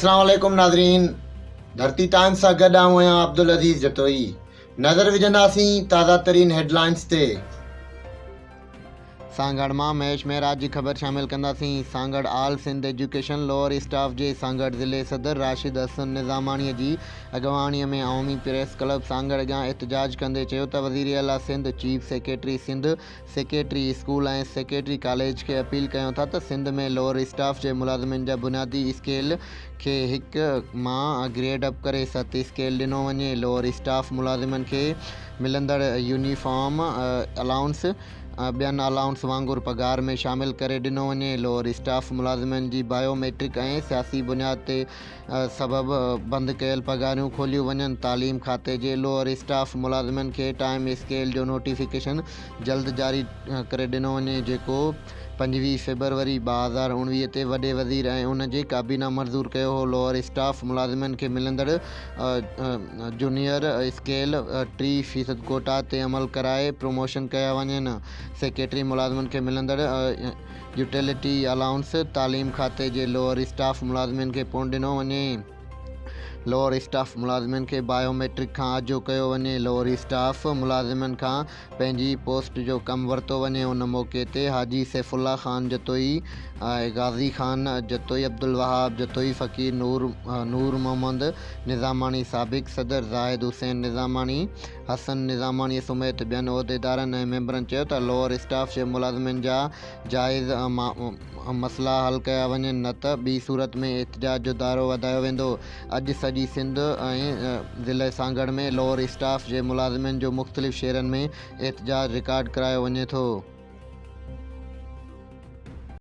السلام عليڪم ناظرين ڌرتي ٽائمز سان گڏ آئون آهيان عبدالعزيز جتوئي نظر وجهنداسين تازه ترين هيڊلائنز تي. سانگهڙ مان مهيش مهراج جي خبر شامل ڪنداسين Sanghar all Sindh education lower staff جي سانگهڙ ضلعي صدر راشد حسن نظاماڻي جي اڳواڻي ۾ عوامي پريس ڪلب سانگهڙ اڳيان احتجاج ڪندي چيو ته وزيراعليٰ Sindh chief secretary Sindh secretary school ۽ secretary college کي اپيل ڪيون ٿا ته سنڌ ۾ لوئر اسٽاف جي ملازمن جا بنيادي اسڪيل کي هڪ مان گريڊ اپ ڪري ست اسڪيل ڏنو وڃي، لوئر اسٽاف ملازمن کي ملندڙ يونيفارم الائونس ٻين الائونس وانگر پگهار ۾ شامل ڪري ڏنو وڃي، لوئر اسٽاف ملازمن جي بايو ميٽرڪ ۽ سياسي بنياد تي سبب بند ڪيل پگهاريون کوليون وڃن، تعليم کاتي جي لوئر اسٽاف ملازمن کي ٽائيم اسڪيل جو نوٽيفڪيشن جلد جاري ڪري ڏنو وڃي جيڪو 25 فيبروري 2019 تي وڏي وزير ۽ ان جي ڪابينا منظور ڪيو هو، لوئر اسٽاف ملازمن کي ملندڙ جونيئر اسڪيل 30% ڪوٽا تي عمل ڪرائي پروموشن ڪيا وڃن، سيڪريٽري ملازمن کي ملندڙ يوٽيلٽي الائونس تعليم کاتي جي لوئر اسٽاف ملازمين کي پڻ ڏنو وڃي. لوئر اسٽاف ملازمين کي بايو ميٽرڪ کان آجو ڪيو وڃي. لوئر اسٽاف ملازمن کان پنهنجي پوسٽ جو ڪم ورتو وڃي. ان موقعي تي حاجي سيف الله خان جتوئي، غازي خان جتوئي، عبدالوهاب جتوئي، فقير نور نور محمد نظاماڻي، سابق صدر زاهد حسين نظاماڻي، حسن نظاماڻيء سميت ٻين عهديدارن ۽ ميمبرن چيو ته لوئر اسٽاف جي ملازمن جا جائز مسئلا حل ڪيا وڃن نه ته ٻي صورت ۾ احتجاج جو دائرو وڌايو ويندو. اڄ سڄي سنڌ ۽ ضلعي سانگهڙ ۾ لوئر اسٽاف جي ملازمن جو مختلف شهرن ۾ احتجاج رڪارڊ ڪرايو وڃي ٿو.